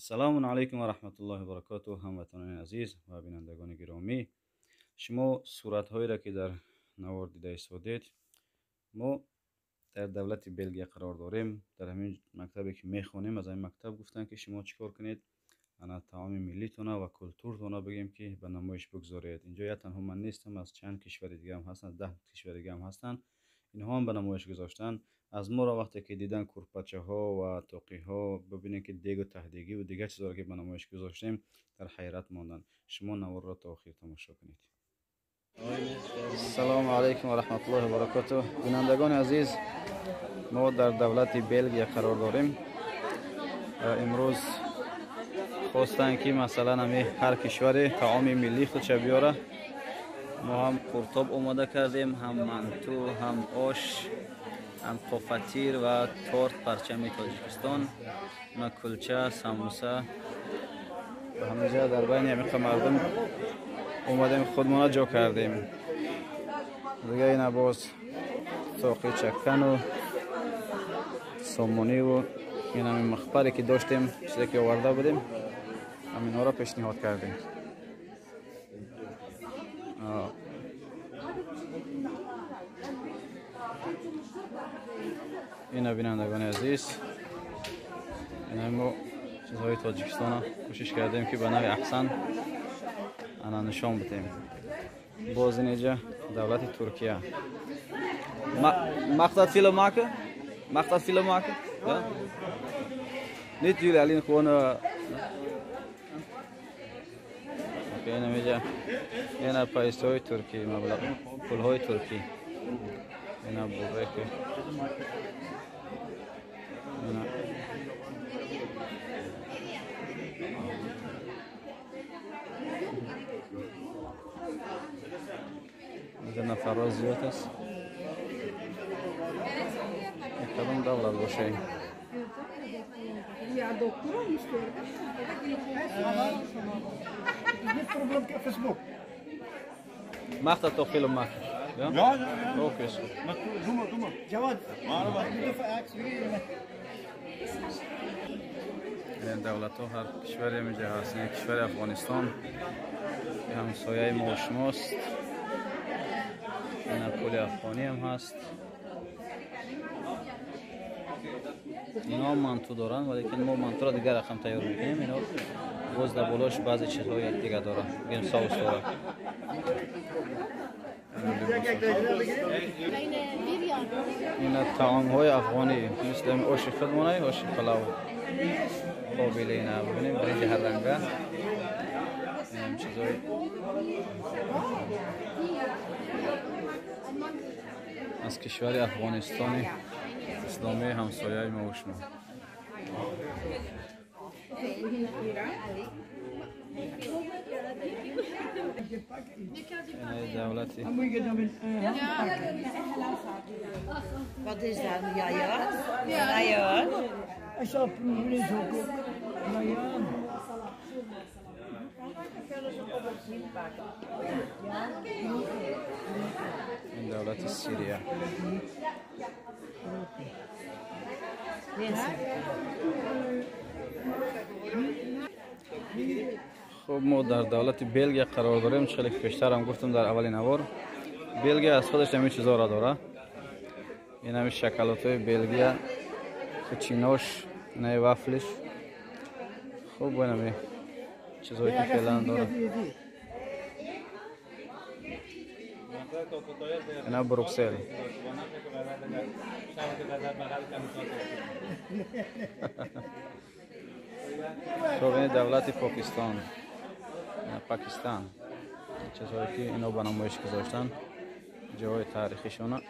Ассалому алайкум ва раҳматуллоҳи ва баракотуҳ. Ҳамватанони азиз ва бинандагони гиромӣ, шумо суратҳоеро ки дар навор дида истодед, мо дар давлати Белгия қарор дорем. Дар ҳамин мактабе ки мехонем, аз ҳамин мактаб гуфтанд ки шумо чӣ кор кунед, ана таоми миллитона ва культуртона бигем ки ба намоиш бигзоред. Инҷо я танҳо ман нестам, аз чанд кишвари дига ҳам ҳастанд, 10 кишвари дига ҳам ҳастанд. Инҳо ҳам ба намоиш гузоштанд. Аз моро вақте ки дидан курпачаҳо ва тоқиҳо, бибинед ки дегу таҳдигӣ ва дигар чизҳоро ки ба намоиш гузоштем, дар ҳайрат монданд. Шумо наворро то охир тамошо кунед. Ассалому алайкум ва раҳматуллоҳи ва баракотуҳ. Бинандагони азиз, мо дар давлати Белгия қарор дорем. Имрӯз хостанд ки масалан ҳами ҳар кишваре таоми миллии худша биёра. Мо ҳам қуртоб омода кардем, ҳам манту, ҳам ош, ҳам қофатир ва торт парчами Тоҷикистон, на кулча, самуса. Ва ҳаминҷа дар байни ҳамин мардум омадем, худмона ҷо кардем. Дига ина боз тоқи чаккану сомониву ин ҳамин махпаре ки доштем, чизе ки оварда будем, ҳаминҳоро пешниҳод кардем. Ина бинандагони азиз, ина мо чизҳои Тоҷикистона кӯшиш кардем ки ба нави аҳсан ана нишон бидем. Боз инҷа давлати Туркия. Mag dat film maken? Mag dat film maken? Ja? Niet jullie, alleen gewoon. Oké, ина ина пайсои Туркӣ, маблағ пулҳои Туркӣ. Ина бурек. Ина инҷа нафарҳо зиёд аст. Кадом давлат бошем? Mag dat toch film maken? Ja? Ja, ja, ja. Oké, is goed. Maar doe maar, doe maar. Jawad. این دولت ها هر کشوری اینجا هست. این کشور افغانستان که همسایه ما و شماست. این پول افغانی هم هست. اینا منتو دارن، ولی ما منتو را دیگر رقم تیار میکنیم. اینا باز در بالاش بعضی چیزهای دیگه دارن، بگیم ساوس داره. اینا طعام های افغانی مثل آش خودمونه، آش پلاو قابل. اینا ببینیم برنج هر رنگه، این چیزهای از کشور افغانستان اسلامی همسایه ما و شما. دولتی. Wat is dat? Ja, ja. Ja, ja. Ik zal proeven is ook. Ja, ja. این دولت سیریه. خب ما در دولت بلگیا قرار داریم. خیلی که پیشتر هم گفتم در اولین نوار، بلگیا از خودش همین چیزا را داره. این همین شکلات‌های بلگیا، چیناش، این وافلش. خب این همین چیزهایی که فعلا داره. اینا بروکسل. خب این دولت پاکستان، پاکستان، چیزهایی که اینا به نمایش گذاشتن، جاهای تاریخیشونه.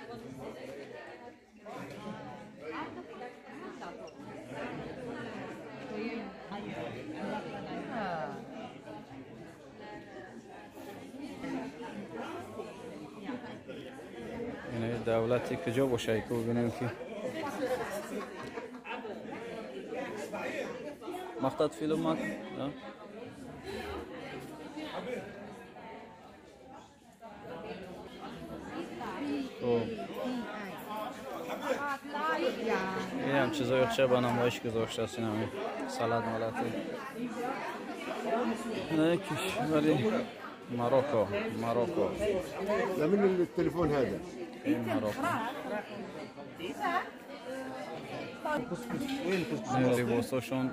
اینا دولتی کجا باشه که ببینیم که Mag dat film maken? Ja. خب Ин ҳам чизои хша ба намоиш гузоштааст, ин ҳами салат малати. Ина кишвари Марокко, Марокко. لمن التليفون هذا؟ Ин Марокко. Ин либосошон.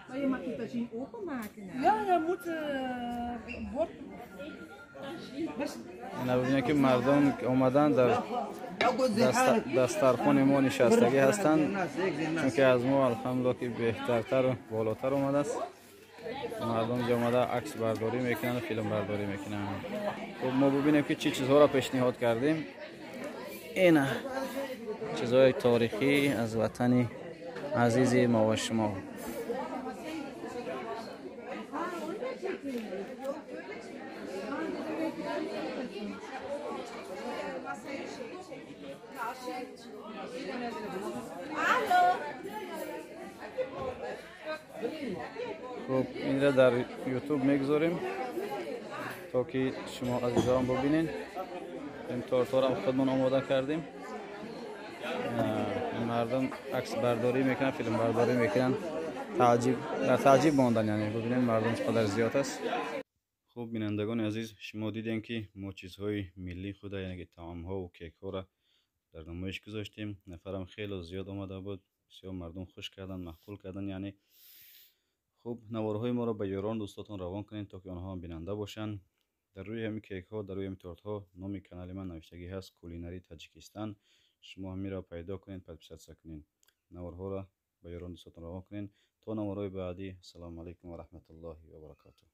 Maar je mag die tagine openmaken. Hè? Ja, dan moet een bord. Ина бибинед, ки мардум омадан дар дастархони мо нишастагӣ ҳастанд, чунки аз мо, алҳамдулилла, ки беҳтартару болотар омадааст. Мардум ҷо омада аксбардорӣ мекунанд, филмбардорӣ мекунанд. Хуб, мо бибинем, ки чӣ чизҳоро пешниҳод кардем. Ина чизҳои торихӣ аз ватани азизи мо ва шумо. Хуб, инра дар Ютуб мегузорем, то ки шумо азизон бубинед. Ин тортҳоро худмон омода кардем. Мардум аксбардорӣ мекунанд, филмбардорӣ мекунанд, таъҷиб дар таъҷиб мондан, яъне бубинед, мардум чӣ қадар зиёд аст. Хуб, бинандагони азиз, шумо дидем, ки мо чизҳои миллии худа, яъне ки таомҳову кекҳоро дар намоиш гузоштем. Нафарам хело зиёд омада буд, бисёр мардум хуш карданд, маъқул карданд. Яъне хуб, наворҳои моро ба ёрон дӯстотон равон кунед, то ки онҳо ҳам бинанда бошанд. Дар рӯи ҳамин кекҳо, дар рӯи ҳамин тортҳо номи канали ман навиштагӣ ҳаст, Кулинари Таҷикистан. Шумо ҳаминро пайдо кунед, подписаться кунед, наворҳоро ба ёрон дӯстотон равон кунед. То наворҳои баъдӣ, ассалому алайкум ва раҳматуллоҳи ва баракатуҳ.